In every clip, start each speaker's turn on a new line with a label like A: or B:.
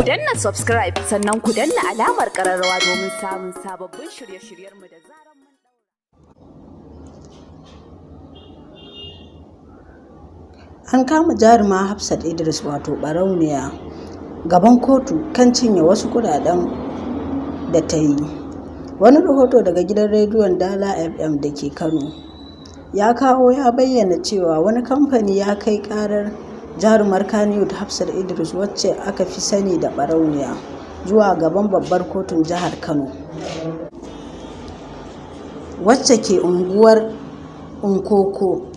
A: Danna subscribe, sannan ku danna alamar kararrawa domin samun sababbin shirye-shiryenmu da zaran mun
B: An kama jaruma Hafsat Idris, wato Ɓarauniya, gaban kotu kan cinye wasu kudaden da ta yi. Wani rahoto daga gidan rediyon Dala FM da ke Kano ya kawo ya bayyana cewa wani kamfani ya kai karar jarumar Kannywood Hafsat Idris, wacce aka fi sani da Ɓarauniya, zuwa gaban babbar kotun jihar Kano, wacce ke unguwar Unkoko.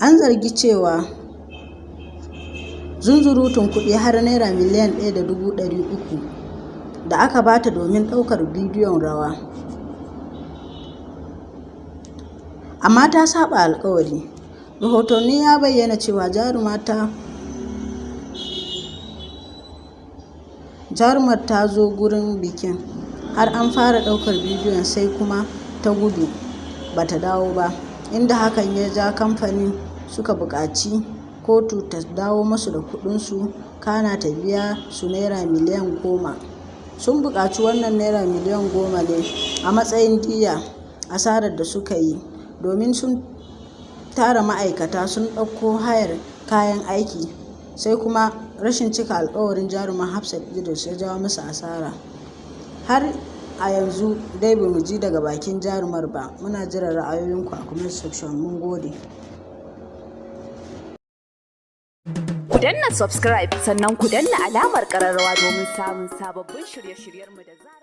B: An zargi cewa zunzurutun kuɗi har naira miliyan 1.300 da aka bata domin ɗaukar bidiyon rawa. Amma ta saba alkawari. Rahotanni ya bayyana cewa jarumar ta zo gurin bikin har an fara ɗaukar bidiyon, sai kuma ta gudu bata dawo ba, inda hakan ya ja kamfanin suka buƙaci kotu ta dawo musu da kuɗinsu, kana ta biya su naira miliyan 10. Sun buƙaci wannan naira miliyan 10 ne a matsayin diyya asarar da suka yi, domin sun tara ma'aikata, sun ɗauko hayar kayan aiki, sai kuma rashin cika alkawarin jarumar Hafsat Idris ya jawo musu asara. Har a yanzu dai bamu ji daga bakin jarumar ba. Muna jiran ra'ayoyinku a comment section. Mun gode.
A: Ku danna subscribe, sannan ku danna alamar kararrawa domin samun sababbin shirye-shiryenmu da zaran